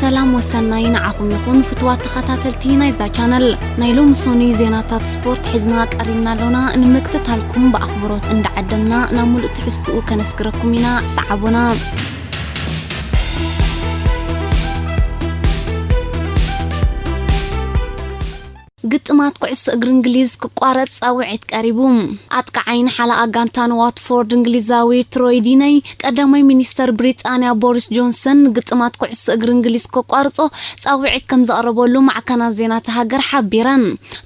ሰላም ወሰናይ ንዓኹም ይኹን ፍትዋት ተኸታተልቲ ናይዛ ቻነል። ናይ ሎሚ ሶኒ ዜናታት ስፖርት ሒዝና ቀሪብና ኣሎና። ንምክትታልኩም ብኣኽብሮት እንዳዓደምና ናብ ሙሉእ ትሕዝትኡ ከነስግረኩም ኢና። ሰዓቡና። ግጥማት ኩዕሶ እግሪ እንግሊዝ ክቋረጽ ጻውዒት ቀሪቡ። ኣጥቃዓይን ሓለቓ ጋንታን ዋትፎርድ እንግሊዛዊ ትሮይ ዲነይ፣ ቀዳማይ ሚኒስተር ብሪጣንያ ቦሪስ ጆንሰን ንግጥማት ኩዕሶ እግሪ እንግሊዝ ከቋርጾ ጻውዒት ከም ዘቕረበሉ ማዕከናት ዜና እታ ሃገር ሓቢረን።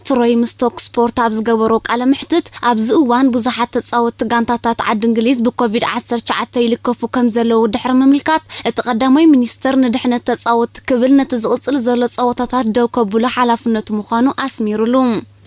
ትሮይ ምስ ቶክ ስፖርት ኣብ ዝገበሮ ቃለ መሕትት፣ ኣብዚ እዋን ብዙሓት ተጻወትቲ ጋንታታት ዓዲ እንግሊዝ ብኮቪድ ዓሰርተ ትሽዓተ ይልከፉ ከም ዘለዉ ድሕሪ ምምልካት፣ እቲ ቀዳማይ ሚኒስተር ንድሕነት ተጻወትቲ ክብል ነቲ ዝቕጽል ዘሎ ጸወታታት ደው ከብሎ ሓላፍነቱ ምዃኑ ኣስሚሩሉ።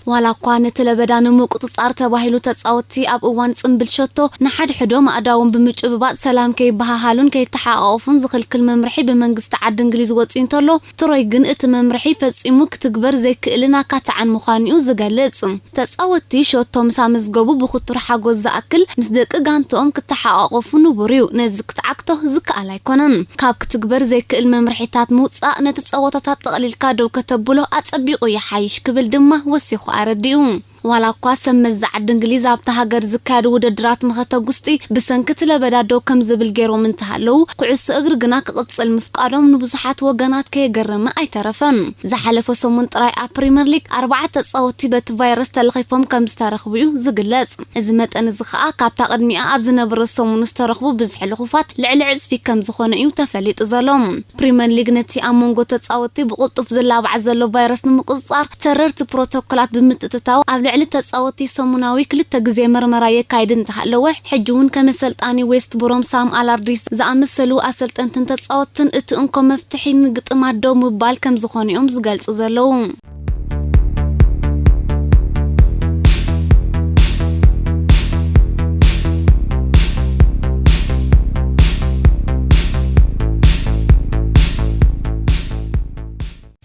ዋላ እኳ ነቲ ለበዳ ንምቁጽጻር ተባሂሉ ተጻወትቲ ኣብ እዋን ጽምብል ሸቶ ንሓድሕዶም ኣእዳዎም ብምጭብባጥ ሰላም ከይበሃሃሉን ከይተሓቋቑፉን ዝኽልክል መምርሒ ብመንግስቲ ዓዲ እንግሊዝ ወጺኡ እንተሎ፣ ትሮይ ግን እቲ መምርሒ ፈጺሙ ክትግበር ዘይክእልን ኣካታዕን ምዃኑ እዩ ዝገልጽ። ተጻወትቲ ሸቶ ምስ ኣመዝገቡ ብኽቱር ሓጎስ ዝኣክል ምስ ደቂ ጋንትኦም ክተሓቋቆፉ ንቡር እዩ። ነዚ ክትዓግቶ ዝከኣል ኣይኮነን። ካብ ክትግበር ዘይክእል መምርሒታት ምውጻእ ነቲ ጸወታታት ጠቕሊልካ ደው ከተብሎ ኣጸቢቑ ይሓይሽ ክብል ድማ ወሲኹ ኣረዲኡ። ዋላ እኳ ሰብ መዚ ዓዲ እንግሊዝ ኣብታ ሃገር ዝካየዱ ውድድራት መኸተ ጉስጢ ብሰንኪ እቲ ለበዳ ደው ከም ዝብል ገይሮም እንተሃለዉ፣ ኩዕሶ እግሪ ግና ክቕጽል ምፍቃዶም ንብዙሓት ወገናት ከየገረመ ኣይተረፈን። ዝሓለፈ ሰሙን ጥራይ ኣብ ፕሪምየር ሊግ ኣርባዕተ ተጻወትቲ በቲ ቫይረስ ተለኺፎም ከም ዝተረኽቡ እዩ ዝግለጽ። እዚ መጠን እዚ ከኣ ካብታ ቅድሚኣ ኣብ ዝነበረ ሰሙን ዝተረኽቡ ብዝሒ ልኹፋት ልዕሊ ዕጽፊ ከም ዝኾነ እዩ ተፈሊጡ ዘሎ። ፕሪምየር ሊግ ነቲ ኣብ መንጎ ተጻወትቲ ብቕልጡፍ ዝላባዕ ዘሎ ቫይረስ ንምቁጽጻር ተረርቲ ፕሮቶኮላት ብምትእትታው ኣብ ልዕሊ ተጻወትቲ ሰሙናዊ ክልተ ግዜ መርመራ የካይድ እንተሃለወ፣ ሕጂ እውን ከም ኣሰልጣኒ ዌስት ብሮም ሳም ኣላርዲስ ዝኣመሰሉ ኣሰልጠንትን ተጻወትትን እቲ እንኮ መፍትሒ ንግጥማት ደው ምባል ከም ዝኾኑ እዮም ዝገልጹ ዘለዉ።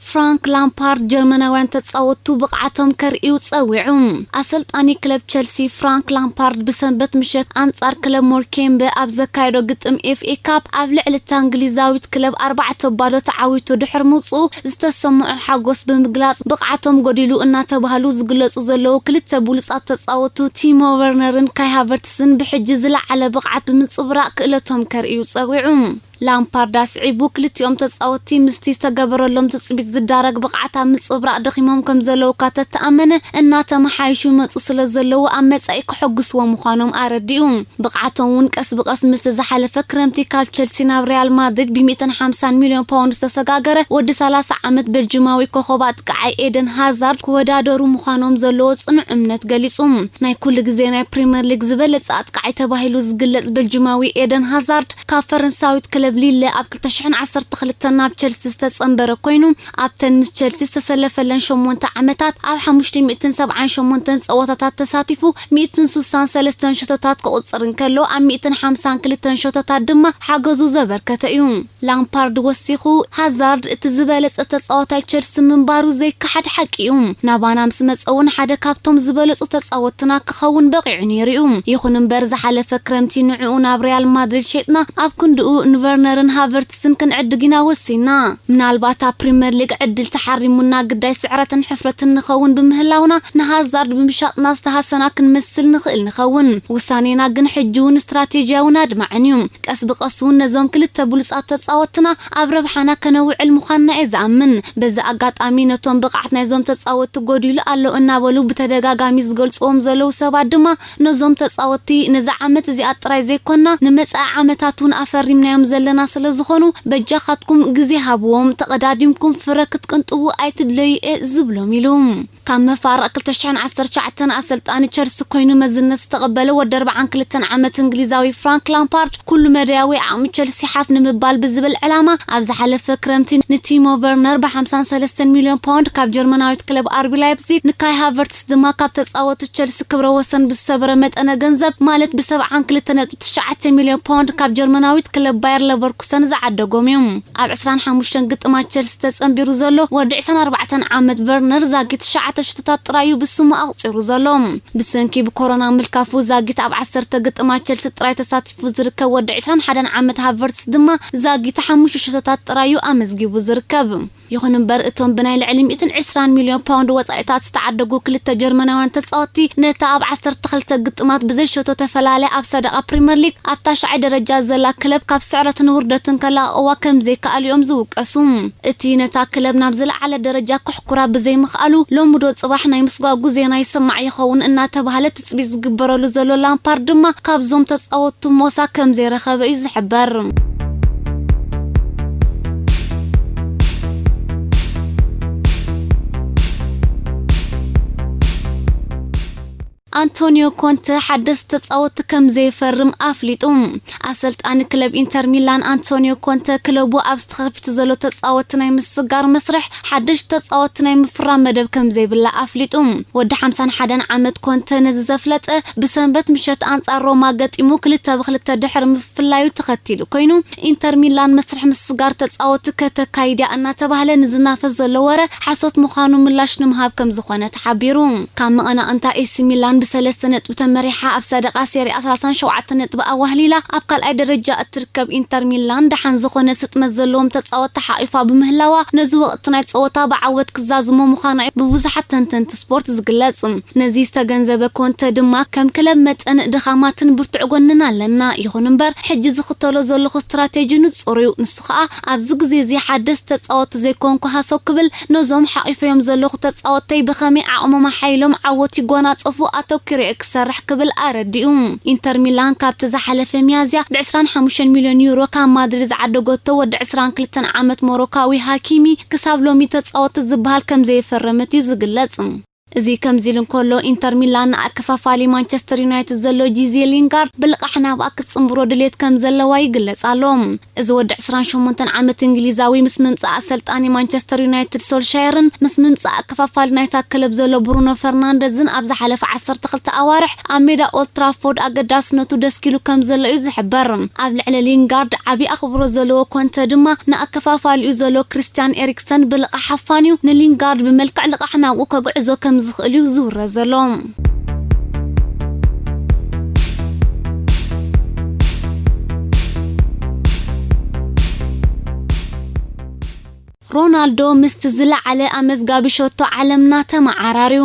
ፍራንክ ላምፓርድ ጀርመናውያን ተጻወትቱ ብቕዓቶም ከርእዩ ጸዊዑ። ኣሰልጣኒ ክለብ ቸልሲ ፍራንክ ላምፓርድ ብሰንበት ምሸት ኣንጻር ክለብ ሞርኬምበ ኣብ ዘካየዶ ግጥም ኤፍ ኤ ካፕ ኣብ ልዕሊ እታ እንግሊዛዊት ክለብ ኣርባዕተ ባዶ ተዓዊቱ ድሕሪ ምውጽኡ ዝተሰምዖ ሓጎስ ብምግላጽ፣ ብቕዓቶም ጎዲሉ እናተባህሉ ዝግለጹ ዘለዉ ክልተ ብሉጻት ተጻወቱ ቲሞ ቨርነርን ካይ ሃቨርትስን ብሕጂ ዝለዓለ ብቕዓት ብምንጽብራቕ ክእለቶም ከርእዩ ጸዊዑ። ላምፓርድ ኣስዒቡ፣ ክልቲኦም ተጻወትቲ ምስቲ ዝተገበረሎም ትጽቢት ዝዳረግ ብቕዓት ኣብ ምጽብራቕ ደኺሞም ከም ዘለዉ እኳ ተተኣመነ፣ እናተመሓየሹ ይመጹ ስለ ዘለዉ ኣብ መጻኢ ከሐጉስዎም ምዃኖም ኣረዲኡ። ብቕዓቶም እውን ቀስ ብቐስ ምስቲ ዝሓለፈ ክረምቲ ካብ ቸልሲ ናብ ሪያል ማድሪድ ብ ሚእትን ሓምሳን ሚልዮን ፓውንድ ዝተሰጋገረ ወዲ ሰላሳ ዓመት ቤልጂማዊ ኮኸብ ኣጥቃዓይ ኤደን ሃዛርድ ክወዳደሩ ምዃኖም ዘለዎ ጽኑዕ እምነት ገሊጹ። ናይ ኩሉ ግዜ ናይ ፕሪምየር ሊግ ዝበለጸ ኣጥቃዓይ ተባሂሉ ዝግለጽ ቤልጂማዊ ኤደን ሃዛርድ ካብ ፈረንሳዊት ክለብ ሊለ ኣብ ክልተ ሽሕን ዓሰርተ ክልተን ናብ ቸልሲ ዝተጸንበረ ኮይኑ፣ ኣብተን ምስ ቸልሲ ዝተሰለፈለን ሸሞንተ ዓመታት ኣብ ሓሙሽተ ሚእትን ሰብዓን ሸሞንተን ጸወታታት ተሳቲፉ፣ ሚእትን ስሳን ሰለስተን ሸቶታት ክቑጽር እንከሎ፣ ኣብ ሚእትን ሓምሳን ክልተን ሸቶታት ድማ ሓገዙ ዘበርከተ እዩ። ላምፓርድ ወሲኹ፣ ሃዛርድ እቲ ዝበለጸ ተጻዋታይ ቸልሲ ምንባሩ ዘይከሓድ ሓቂ እዩ። ናባና ምስ መጸ እውን ሓደ ካብቶም ዝበለጹ ተጻወትና ክኸውን በቒዑ ነይሩ እዩ። ይኹን እምበር፣ ዝሓለፈ ክረምቲ ንዕኡ ናብ ሪያል ማድሪድ ሸይጥና፣ ኣብ ክንድኡ ንቨርነርን ሃቨርትስን ክንዕድግ ኢና ወሲና። ምናልባት ኣብ ፕሪምየር ሊግ ዕድል ተሓሪሙና ግዳይ ስዕረትን ሕፍረትን ንኸውን ብምህላውና፣ ንሃዛርድ ብምሻጥና ዝተሃሰና ክንመስል ንኽእል ንኸውን። ውሳኔና ግን ሕጂ እውን ስትራቴጂያውን ኣድማዕን እዩ። ቀስ ብቐስ እውን ነዞም ክልተ ብሉጻት ተጻወትና ኣብ ረብሓና ከነውዕል ምዃንና እየ ዝኣምን። በዚ ኣጋጣሚ ነቶም ብቕዓት ናይዞም ተጻወትቲ ጎዲሉ ኣሎ እናበሉ ብተደጋጋሚ ዝገልጽዎም ዘለዉ ሰባት ድማ ነዞም ተጻወትቲ ነዚ ዓመት እዚኣ ጥራይ ዘይኮና ንመጻኢ ዓመታት እውን ኣፈሪምናዮም ዘለና ስለ ዝኾኑ በጃኻትኩም ግዜ ሃብዎም፣ ተቐዳዲምኩም ፍረ ክትቅንጥዉ ኣይትድለዩ እየ ዝብሎም ኢሉ። ካብ መፋርቕ ክልተ ሽሕን ዓሰርተ ትሽዓተን ኣሰልጣኒ ቸልሲ ኮይኑ መዝነት ዝተቐበለ ወዲ ኣርብዓን ክልተን ዓመት እንግሊዛዊ ፍራንክ ላምፓርድ፣ ኩሉ መዳያዊ ዓቕሚ ቸልሲ ሓፍ ንምባል ብዝብል ዕላማ፣ ኣብ ዝሓለፈ ክረምቲ ንቲሞ ቨርነር ብ ሓምሳን ሰለስተን ሚልዮን ፓውንድ ካብ ጀርመናዊት ክለብ ኣርቢ ላይፕዚግ፣ ንካይ ሃቨርትስ ድማ ካብ ተጻወቲ ቸልሲ ክብረ ወሰን ብዝሰበረ መጠነ ገንዘብ፣ ማለት ብ ሰብዓን ክልተ ነጥቢ ትሽዓተ ሚልዮን ፓውንድ ካብ ጀርመናዊት ክለብ ባየር ለቨርኩሰን ዝዓደጎም እዮም። ኣብ ዕስራን ሓሙሽተን ግጥማት ቸልሲ ተጸንቢሩ ዘሎ ወዲ ዕስራን ኣርባዕተን ዓመት ቨርነር ዛጊት ትሽዓተ ሸቶታት ጥራዩ ብስሙ ኣቑጺሩ ዘሎ። ብሰንኪ ብኮሮና ምልካፉ ዛጊት ኣብ ዓሰርተ ግጥማት ቸልሲ ጥራይ ተሳቲፉ ዝርከብ ወዲ ዕስራን ሓደን ዓመት ሃቨርትስ ድማ ዛጊት ሓሙሽተ ሸቶታት ጥራዩ ኣመዝጊቡ ዝርከብ። ይኹን እምበር፣ እቶም ብናይ ልዕሊ ሚእትን ዕስራን ሚልዮን ፓውንድ ወጻኢታት ዝተዓደጉ ክልተ ጀርመናውያን ተጻወትቲ፣ ነታ ኣብ ዓሰርተ ክልተ ግጥማት ብዘይ ሸቶ ተፈላለያ ኣብ ሰደቓ ፕሪመር ሊግ ኣብ ታሽዓይ ደረጃ ዘላ ክለብ ካብ ስዕረትን ውርደትን ከላቕቕዋ ከም ዘይከኣሉ እዮም ዝውቀሱ። እቲ ነታ ክለብ ናብ ዝለዓለ ደረጃ ከሕኩራ ብዘይምኽኣሉ፣ ሎሚ ዶ ጽባሕ ናይ ምስጓጉ ዜና ይስማዕ ይኸውን እናተባህለ ትጽቢት ዝግበረሉ ዘሎ ላምፓርድ ድማ ካብዞም ተጻወትቱ ሞሳ ከም ዘይረኸበ እዩ ዝሕበር። ኣንቶኒዮ ኮንተ ሓደስቲ ተጻወትቲ ከም ዘይፈርም ኣፍሊጡ። ኣሰልጣኒ ክለብ ኢንተር ሚላን ኣንቶኒዮ ኮንተ ክለቡ ኣብ ዝተኸፊቱ ዘሎ ተጻወትቲ ናይ ምስጋር መስርሕ ሓደሽቲ ተጻወትቲ ናይ ምፍራም መደብ ከም ዘይብላ ኣፍሊጡ። ወዲ ሓምሳን ሓደን ዓመት ኮንተ ነዚ ዘፍለጠ ብሰንበት ምሸት ኣንጻር ሮማ ገጢሙ ክልተ ብክልተ ድሕሪ ምፍላዩ ተኸቲሉ ኮይኑ፣ ኢንተር ሚላን መስርሕ ምስጋር ተጻወትቲ ከተካይድ እያ እናተባህለ ንዝናፈስ ዘሎ ወረ ሓሶት ምዃኑ ምላሽ ንምሃብ ከም ዝኾነ ተሓቢሩ። ካብ መቐናቕንታ ኤሲ ሚላን ብሰለስተ ነጥቢ ተመሪሓ ኣብ ሰደቓ ሴሪኣ ሰላሳን ሸውዓተ ነጥቢ ኣዋህሊላ ኣብ ካልኣይ ደረጃ እትርከብ ኢንተር ሚላን፣ ደሓን ዝኾነ ስጥመት ዘለዎም ተጻወትቲ ሓቒፋ ብምህላዋ፣ ነዚ ወቕቲ ናይ ጸወታ ብዓወት ክዛዝሞ ምዃና እዩ ብብዙሓት ተንተንቲ ስፖርት ዝግለጽ። ነዚ ዝተገንዘበ ኮንተ ድማ፣ ከም ክለብ መጠን ድኻማትን ብርቱዕ ጎንን ኣለና፣ ይኹን እምበር ሕጂ ዝኽተሎ ዘለኹ ስትራቴጂ ንጹር እዩ። ንሱ ኸኣ ኣብዚ ግዜ እዚ ሓደስቲ ተጻወትቲ ዘይኮንኩ ሃሰው ክብል፣ ነዞም ሓቒፈዮም ዘለኹ ተጻወትተይ ብኸመይ ዓቕሞም ኣሓይሎም ዓወት ይጎናጸፉ ኣተኲረ እየ ክሰርሕ ክብል ኣረዲኡ። ኢንተር ሚላን ካብቲ ዝሓለፈ ሚያዝያ ብ ዕስራን ሓሙሽተን ሚልዮን ዩሮ ካብ ማድሪድ ዝዓደገቶ ወዲ ዕስራን ክልተን ዓመት ሞሮካዊ ሃኪሚ ክሳብ ሎሚ ተጻወትቲ ዝበሃል ከም ዘይፈረመት እዩ ዝግለጽ። እዚ ከምዚ ኢሉ እንከሎ፣ ኢንተር ሚላን ንኣከፋፋሊ ማንቸስተር ዩናይትድ ዘሎ ጂዜ ሊንጋርድ ብልቓሕ ናብኣ ክትጽንብሮ ድሌት ከም ዘለዋ ይግለጽ ኣሎ። እዚ ወዲ ዕስራን ሸሞንተን ዓመት እንግሊዛዊ ምስ ምምጻእ ኣሰልጣኒ ማንቸስተር ዩናይትድ ሶልሻየርን ምስ ምምጻእ ኣከፋፋሊ ናይታ ክለብ ዘሎ ብሩኖ ፈርናንደዝን ኣብ ዝሓለፈ ዓሰርተ ክልተ ኣዋርሕ ኣብ ሜዳ ኦልድ ትራፎርድ ኣገዳስነቱ ደስኪሉ ከም ዘሎ እዩ ዝሕበር። ኣብ ልዕሊ ሊንጋርድ ዓቢ ኣኽብሮት ዘለዎ ኮንተ ድማ ንኣከፋፋሊኡ ዘሎ ክሪስቲያን ኤሪክሰን ብልቓሕ ሓፋንዩ ንሊንጋርድ ብመልክዕ ልቓሕ ናብኡ ከጉዕዞ ከም ዝኽእል እዩ ዝውረ ዘሎ። ሮናልዶ ምስቲ ዝለዓለ ኣመዝጋቢ ሸቶ ዓለምና ተመዓራርዩ።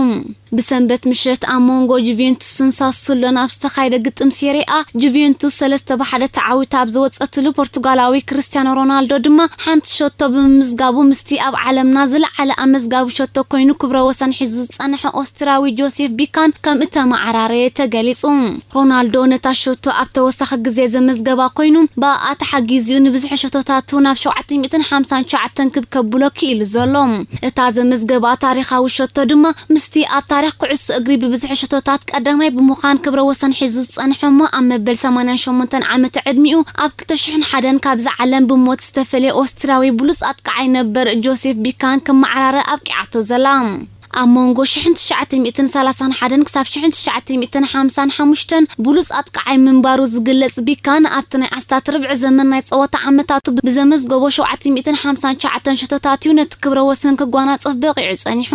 ብሰንበት ምሸት ኣብ መንጎ ጁቬንቱስን ሳሱሎን ኣብ ዝተኻየደ ግጥም ሴሪኣ፣ ጁቬንቱስ ሰለስተ ብሓደ ተዓዊታ ኣብ ዝወጸትሉ፣ ፖርቱጋላዊ ክርስቲያኖ ሮናልዶ ድማ ሓንቲ ሸቶ ብምምዝጋቡ ምስቲ ኣብ ዓለምና ዝለዓለ ኣመዝጋቢ ሸቶ ኮይኑ ክብረ ወሰን ሒዙ ዝጸንሐ ኦስትሪያዊ ጆሴፍ ቢካን ከም እተመዓራረየ ተገሊጹ። ሮናልዶ ነታ ሸቶ ኣብ ተወሳኺ ግዜ ዘመዝገባ ኮይኑ፣ ብኣኣ ተሓጊዙ ንብዝሒ ሸቶታቱ ናብ ሸውዓተ ሚእትን ሓምሳን ትሽዓተን ክብ ከብሎ ክኢሉ ዘሎ። እታ ዘመዝገባ ታሪኻዊ ሸቶ ድማ ምስቲ ኣብ ታሪኽ ኩዕሶ እግሪ ብብዝሒ ሸቶታት ቀዳማይ ብምዃን ክብረ ወሰን ሒዙ ዝጸንሐ እሞ ኣብ መበል ሰማንያን ሸሞንተን ዓመት ዕድሚኡ ኣብ ክልተ ሽሕን ሓደን ካብዚ ዓለም ብሞት ዝተፈልየ ኦስትሪያዊ ብሉጽ ኣጥቃዓይ ነበር ጆሴፍ ቢካን ክመዓራረ ኣብቂዓቶ ዘላ። ኣብ መንጎ ሽሕን ትሽዓተ ሚእትን ሰላሳን ሓደን ክሳብ ሽሕን ትሽዓተ ሚእትን ሓምሳን ሓሙሽተን ብሉጽ ኣጥቃዓይ ምንባሩ ዝግለጽ ቢካን ኣብቲ ናይ ኣስታት ርብዒ ዘመን ናይ ጸወታ ዓመታቱ ብዘመዝገቦ ሸውዓተ ሚእትን ሓምሳን ትሽዓተን ሸቶታት እዩ ነቲ ክብረ ወሰን ክጓናጸፍ በቒዑ ጸኒሑ።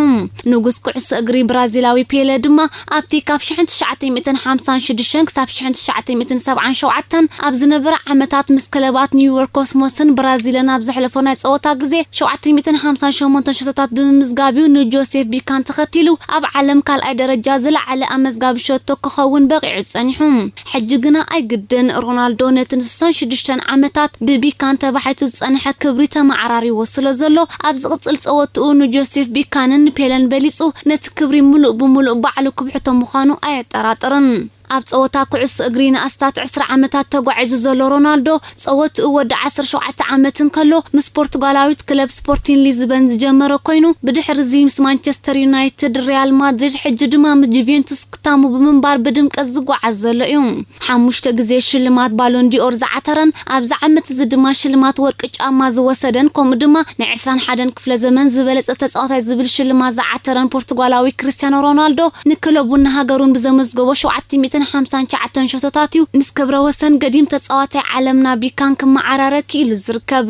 ንጉስ ኩዕሶ እግሪ ብራዚላዊ ፔለ ድማ ኣብቲ ካብ ሽሕን ትሽዓተ ሚእትን ሓምሳን ሽዱሽተን ክሳብ ሽሕን ትሽዓተ ሚእትን ሰብዓን ሸውዓተን ኣብ ዝነበረ ዓመታት ምስ ክለባት ኒውዮርክ ኮስሞስን ብራዚልን ኣብ ዘሕለፎ ናይ ጸወታ ግዜ ሸውዓተ ሚእትን ሓምሳን ሸሞንተን ሸቶታት ብምምዝጋብ እዩ ንጆሴፍ ቢካን ተኸቲሉ ኣብ ዓለም ካልኣይ ደረጃ ዝለዓለ ኣመዝጋቢ ሸቶ ክኸውን በቒዑ ጸኒሑ። ሕጂ ግና ኣይግድን። ሮናልዶ ነቲ ንስሳን ሽዱሽተን ዓመታት ብቢካን ተባሒቱ ዝጸንሐ ክብሪ ተመዓራሪዎ ስለ ዘሎ፣ ኣብ ዝቕጽል ጸወትኡ ንጆሴፍ ቢካንን ንፔለን በሊጹ ነቲ ክብሪ ምሉእ ብምሉእ ባዕሉ ክብሕቶ ምዃኑ ኣየጠራጥርን። ኣብ ጸወታ ኩዕሶ እግሪ ንኣስታት ዕስራ ዓመታት ተጓዒዙ ዘሎ ሮናልዶ፣ ጸወትኡ ወዲ ዓሰርተ ሸውዓተ ዓመት እንከሎ ምስ ፖርቱጋላዊት ክለብ ስፖርቲን ሊዝበን ዝጀመረ ኮይኑ፣ ብድሕሪ እዚ ምስ ማንቸስተር ዩናይትድ፣ ሪያል ማድሪድ፣ ሕጂ ድማ ምስ ጁቬንቱስ ክታሙ ብምንባር ብድምቀት ዝጓዓዝ ዘሎ እዩ። ሓሙሽተ ግዜ ሽልማት ባሎን ዲኦር ዝዓተረን ኣብዚ ዓመት እዚ ድማ ሽልማት ወርቂ ጫማ ዝወሰደን፣ ከምኡ ድማ ናይ ዕስራን ሓደን ክፍለ ዘመን ዝበለጸ ተጻዋታይ ዝብል ሽልማት ዝዓተረን ፖርቱጋላዊ ክርስቲያኖ ሮናልዶ፣ ንክለቡን ንሃገሩን ብዘመዝገቦ ሸውዓተ ሚእትን ሓምሳን ትሽዓተን ሸቶታት እዩ ምስ ክብረ ወሰን ገዲም ተጻዋታይ ዓለምና ቢካን ክመዓራረ ክኢሉ ዝርከብ።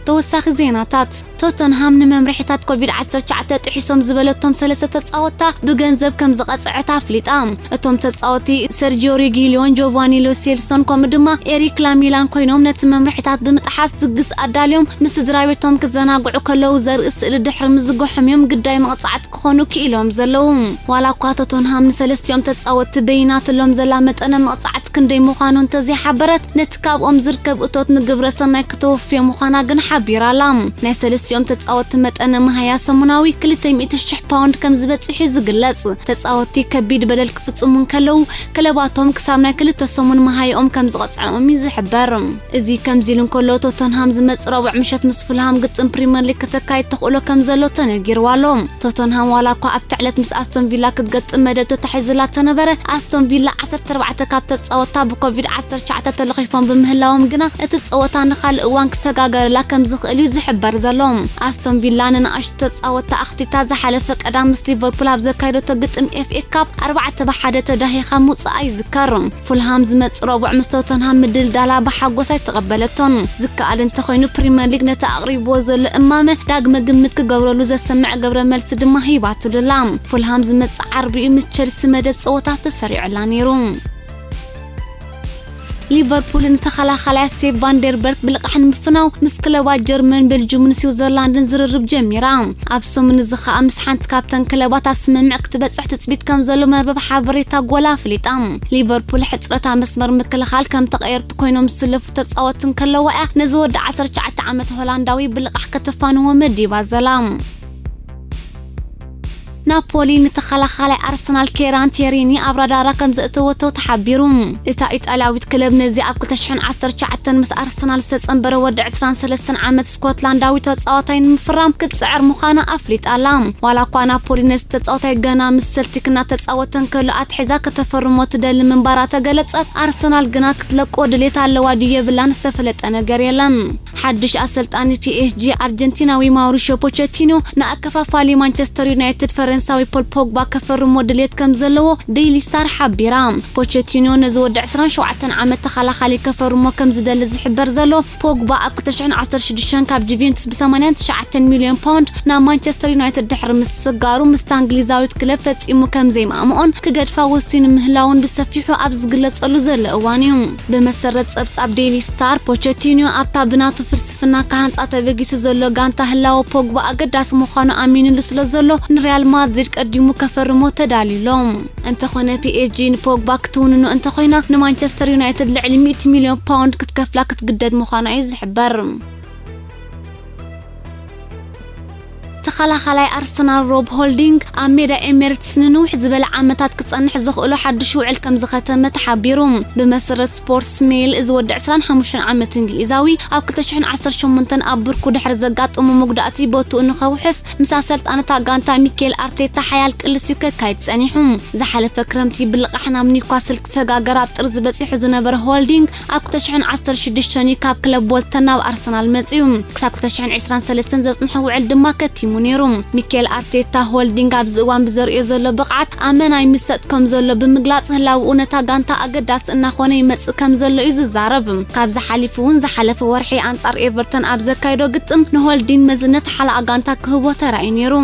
ተወሳኺ ዜናታት። ቶተንሃም ንመምርሒታት ኮቪድ ዓሰርተ ትሽዓተ ጥሒሶም ዝበለቶም ሰለስተ ተጻወትታ ብገንዘብ ከም ዝቐጽዐት ኣፍሊጣ። እቶም ተጻወትቲ ሰርጂዮ ሬጊሊዮን፣ ጆቫኒ ሎሴልሶን ከምኡ ድማ ኤሪክ ላሚላን ኮይኖም ነቲ መምርሒታት ብምጥሓስ ድግስ ኣዳልዮም ምስ ስድራ ቤቶም ክዘናግዑ ከለዉ ዘርኢ ስእሊ ድሕሪ ምዝግሖም እዮም ግዳይ መቕጻዕቲ ክኾኑ ክኢሎም ዘለዉ። ዋላ እኳ ቶተንሃም ንሰለስቲኦም ተጻወትቲ በይናትሎም ዘላ መጠነ መቕጻዕቲ ክንደይ ምዃኑ እንተዘይሓበረት፣ ነቲ ካብኦም ዝርከብ እቶት ንግብረ ሰናይ ክተወፍዮ ምዃና ግን ሓቢራ ኣላ። ናይ ሰለስቲኦም ተጻወትቲ መጠነ መሃያ ሰሙናዊ ክልተ ሚእቲ ሽሕ ፓውንድ ከም ዝበጽሕ እዩ ዝግለጽ። ተጻወትቲ ከቢድ በደል ክፍጽሙ እንከለዉ፣ ክለባቶም ክሳብ ናይ ክልተ ሰሙን መሃይኦም ከም ዝቐጽዖም እዩ ዝሕበር። እዚ ከምዚ ኢሉ እንከሎ፣ ቶተንሃም ዝመጽእ ረቡዕ ምሸት ምስ ፉልሃም ግጥም ፕሪምየር ሊግ ከተካይድ ተኽእሎ ከም ዘሎ ተነጊርዋ ኣሎ። ቶተንሃም ዋላ እኳ ኣብቲ ዕለት ምስ ኣስቶን ቪላ ክትገጥም መደብ ተታሒዙላ ተነበረ፣ ኣስቶን ቪላ ዓሰርተ ኣርባዕተ ካብ ተጻወትታ ብኮቪድ ዓሰርተ ትሽዓተ ተለኺፎም ብምህላዎም ግና እቲ ጸወታ ንኻልእ እዋን ክሰጋገረላ ከም ዝኽእል እዩ ዝሕበር ዘሎ። ኣስቶን ቪላ ንንኣሽቱ ተጻወትታ ኣኽቲታ ዝሓለፈ ቀዳም ምስ ሊቨርፑል ኣብ ዘካየደቶ ግጥም ኤፍ ኤ ካፕ ኣርባዕተ ብሓደ ተዳሂኻ ምውጻኣ ይዝከር። ፉልሃም ዝመጽእ ረቡዕ ምስ ቶተንሃም ምድልዳላ ብሓጎስ ኣይተቐበለቶን። ዝከኣል እንተኾይኑ ፕሪምየር ሊግ ነቲ ኣቕሪብዎ ዘሎ እማመ ዳግመ ግምት ክገብረሉ ዘሰምዕ ግብረ መልሲ ድማ ሂባትሉ ኣላ። ፉልሃም ዝመጽእ ዓርቢ እዩ ምስ ቸልሲ መደብ ጸወታ ተሰሪዑላ ነይሩ። ሊቨርፑል ንተኸላኻላይ ሴፕ ቫንደርበርግ ብልቓሕ ንምፍናው ምስ ክለባት ጀርመን፣ ቤልጅምን ስዊዘርላንድን ዝርርብ ጀሚራ። ኣብ ሰሙን እዚ ኸኣ ምስ ሓንቲ ካብተን ክለባት ኣብ ስምምዕ ክትበጽሕ ትጽቢት ከም ዘሎ መርበብ ሓበሬታ ጎል ኣፍሊጣ። ሊቨርፑል ሕጽረታ መስመር ምክልኻል ከም ተቐየርቲ ኮይኖም ዝስለፉ ተጻወትቲ እንከለዋ እያ ነዚ ወዲ ዓሰርተ ትሽዓተ ዓመት ሆላንዳዊ ብልቓሕ ከተፋንዎ መዲባ ዘላ። ናፖሊ ንተኸላኻላይ ኣርሰናል ኬራን ቴሪኒ ኣብ ራዳራ ከም ዘእተወቶ ተሓቢሩ። እታ ኢጣልያዊት ክለብ ነዚ ኣብ ክልተ ሽሕን ዓሰርተ ትሽዓተን ምስ ኣርሰናል ዝተጸንበረ ወዲ ዕስራን ሰለስተን ዓመት ስኮትላንዳዊ ተጻዋታይ ንምፍራም ክትጽዕር ምዃና ኣፍሊጣ ኣላ። ዋላ እኳ ናፖሊ ነዚ ተጻዋታይ ገና ምስ ሰልቲክ እናተጻወተ እንከሎ ኣትሒዛ ከተፈርሞ ትደሊ ምንባራ ተገለጸት፣ ኣርሰናል ግና ክትለቆ ድሌት ኣለዋ ድዩ የብላን ዝተፈለጠ ነገር የለን። ሓድሽ ኣሰልጣኒ ፒ ኤስ ጂ ኣርጀንቲናዊ ማውሪሾ ፖቸቲኖ ንኣከፋፋሊ ማንቸስተር ዩናይትድ ፈረንሳዊ ፖል ፖግባ ከፈርሞ ድሌት ከም ዘለዎ ዴይሊ ስታር ሓቢራ። ፖቸቲኖ ነዚ ወዲ ዕስራን ሸውዓተን ዓመት ተኸላኻሊ ከፈርሞ ከም ዝደሊ ዝሕበር ዘሎ ፖግባ ኣብ ክልተ ሽሕን ዓሰርተ ሽዱሽተን ካብ ጁቬንቱስ ብ ሰማንያን ትሽዓተን ሚልዮን ፓውንድ ናብ ማንቸስተር ዩናይትድ ድሕሪ ምስጋሩ ምስታ እንግሊዛዊት ክለብ ፈጺሙ ከም ዘይማእምኦን ክገድፋ ወሲኑ ምህላውን ብሰፊሑ ኣብ ዝግለጸሉ ዘሎ እዋን እዩ። ብመሰረት ጸብጻብ ዴይሊ ስታር፣ ፖቸቲኖ ኣብታ ብናቱ ፍልስፍና ክሃንጻ ተበጊሱ ዘሎ ጋንታ ህላወ ፖግባ ኣገዳሲ ምዃኑ ኣሚኑሉ ስለ ዘሎ ንሪያል ማድሪድ ቀዲሙ ከፈርሞ ተዳልዩ ኣሎ። እንተኾነ ፒ ኤስ ጂ ንፖግባ ክትውንኖ እንተኾይና ንማንቸስተር ዩናይትድ ልዕሊ ሚእቲ ሚልዮን ፓውንድ ክትከፍላ ክትግደድ ምዃና እዩ ዝሕበር። ተኸላኻላይ ኣርሰናል ሮብ ሆልዲንግ ኣብ ሜዳ ኤሜሬትስ ንንውሕ ዝበለ ዓመታት ክጸንሕ ዘኽእሎ ሓድሽ ውዕል ከም ዝኸተመ ተሓቢሩ። ብመሰረት ስፖርትስ ሜይል፣ እዚ ወዲ ዕስራን ሓሙሽተን ዓመት እንግሊዛዊ ኣብ ክልተ ሽሕን ዓሰርተ ሸሞንተን ኣብ ብርኩ ድሕሪ ዘጋጠሞ መጉዳእቲ ቦትኡ ንኸውሕስ ምስ ኣሰልጣኒ እታ ጋንታ ሚኬል ኣርቴታ ሓያል ቅልስ እዩ ከካይድ ጸኒሑ። ዝሓለፈ ክረምቲ ብልቓሕ ናብ ኒውካስል ክሰጋገር ኣብ ጥርዚ በጺሑ ዝነበረ ሆልዲንግ ኣብ ክልተ ሽሕን ዓሰርተ ሽዱሽተን እዩ ካብ ክለብ ቦልተን ናብ ኣርሰናል መጺኡ። ክሳብ ክልተ ሽሕን ዕስራን ሰለስተን ዘጽንሖ ውዕል ድማ ከቲሙ ነይሩ። ሚኬል ኣርቴታ ሆልዲንግ ኣብዚ እዋን ብዘርእዮ ዘሎ ብቕዓት ኣመና ይምሰጥ ከም ዘሎ ብምግላጽ ህላውኡ ነታ ጋንታ ኣገዳሲ እናኾነ ይመጽእ ከም ዘሎ እዩ ዝዛረብ። ካብዚ ሓሊፉ እውን ዝሓለፈ ወርሒ ኣንጻር ኤቨርተን ኣብ ዘካየዶ ግጥም ንሆልዲንግ መዝነት ሓለቓ ጋንታ ክህቦ ተራእዩ ነይሩ።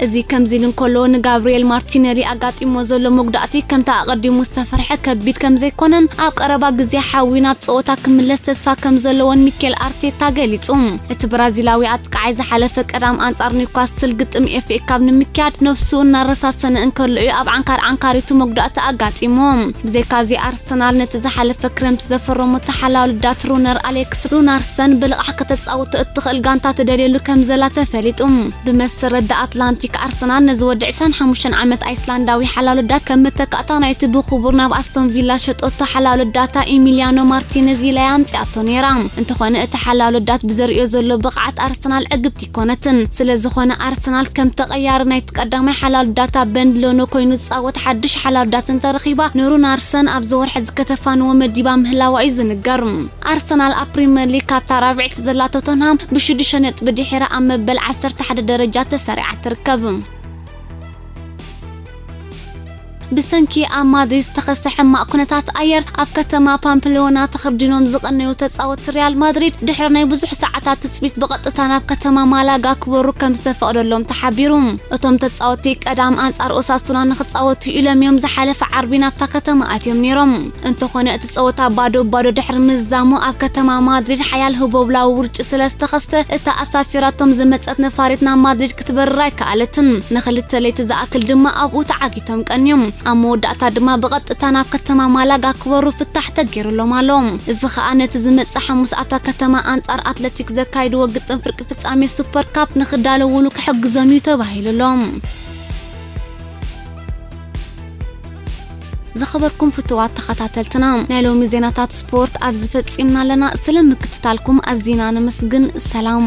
እዚ ከምዚ ኢሉ እንከሎ ንጋብሪኤል ማርቲነሊ ኣጋጢሞ ዘሎ መጉዳእቲ ከምቲ ኣቐዲሙ ዝተፈርሐ ከቢድ ከም ዘይኮነን ኣብ ቀረባ ግዜ ሓዊ ናብ ጸወታ ክምለስ ተስፋ ከም ዘለዎን ሚኬል ኣርቴታ ገሊጹ። እቲ ብራዚላዊ ኣጥቃዓይ ዝሓለፈ ቀዳም ኣንጻር ኒውካስል ግጥም ኤፍ ኤ ካፕ ንምክያድ ነብሱ እናረሳሰነ እንከሎ እዩ ኣብ ዓንካር ዓንካሪቱ መጉዳእቲ ኣጋጢሞ። ብዘይካዚ ኣርሰናል ነቲ ዝሓለፈ ክረምቲ ዘፈረሞ ተሓላውሊ ዳት ሩነር ኣሌክስ ሩናርሰን ብልቓሕ ከተጻውቶ እትኽእል ጋንታ ትደልየሉ ከም ዘላ ተፈሊጡ። ብመሰረት ዳ ኣትላንቲክ ኣርሰናል ነዚ ወዲ ዕስራን ሓሙሽተን ዓመት ኣይስላንዳዊ ሓላውሊ ዳት ከም መተካእታ ናይቲ ብኽቡር ናብ ኣስቶን ቪላ ሸጠቶ ሓላውሊ ዳታ ኢሚሊያኖ ማርቲነዝ ኢላያ ኣምጺኣቶ ነይራ። እንተኾነ እቲ ሓላውሊ ዳት ብዘርእዮ ዘሎ ብቕዓት ኣርሰናል ዕግብቲ ኣይኮነትን። ስለ ዝኾነ ኣርሰናል ከም ተቐያሪ ናይቲ ቀዳማይ ሓላውሊ ዳታ በንድ ሎኖ ኮይኑ ዝጻወት ሓድሽ ሓላውሊ ዳት እንተረኺባ ንሩናርሰን ኣብዚ ወርሒ ዝከተፋንዎ መዲባ ምህላዋ እዩ ዝንገር። ኣርሰናል ኣብ ፕሪምየር ሊግ ካብታ ራብዕቲ ዘላ ቶተንሃም ብሽዱሽተ ነጥቢ ድሒራ ኣብ መበል ዓሰርተ ሓደ ደረጃ ተሰሪዓ ትርከብ። ብሰንኪ ኣብ ማድሪድ ዝተኸስተ ሕማቕ ኩነታት ኣየር፣ ኣብ ከተማ ፓምፕሎና ተኸርዲኖም ዝቐነዩ ተጻወትቲ ሪያል ማድሪድ፣ ድሕሪ ናይ ብዙሕ ሰዓታት ትጽቢት፣ ብቐጥታ ናብ ከተማ ማላጋ ክበሩ ከም ዝተፈቕደሎም ተሓቢሩ። እቶም ተጻወትቲ ቀዳም ኣንጻር ኦሳሱና ንኽጻወቱ ኢሎም እዮም ዝሓለፈ ዓርቢ ናብታ ከተማ ኣትዮም ነይሮም። እንተኾነ፣ እቲ ጸወታ ባዶ ባዶ ድሕሪ ምዝዛሙ፣ ኣብ ከተማ ማድሪድ ሓያል ህቦብላዊ ውርጪ ስለ ዝተኸስተ፣ እታ ኣሳፊራቶም ዝመጸት ነፋሪት ናብ ማድሪድ ክትበርር ኣይከኣለትን። ንኽልተ ለይቲ ዝኣክል ድማ ኣብኡ ተዓጊቶም ቀንዮም። ኣብ መወዳእታ ድማ ብቐጥታ ናብ ከተማ ማላጋ ክበሩ ፍታሕ ተገይሩሎም ኣሎ። እዚ ኸኣ ነቲ ዝመጽእ ሓሙስ ኣብታ ከተማ ኣንጻር ኣትለቲክ ዘካይድዎ ግጥም ፍርቂ ፍጻሜ ሱፐር ካፕ ንኽዳለውሉ ክሕግዞም እዩ ተባሂሉ ኣሎ። ዝኸበርኩም ፍቱዋት ተኸታተልትና፣ ናይ ሎሚ ዜናታት ስፖርት ኣብዚ ፈጺምና ኣለና። ስለ ምክትታልኩም ኣዚና ነመስግን። ሰላም።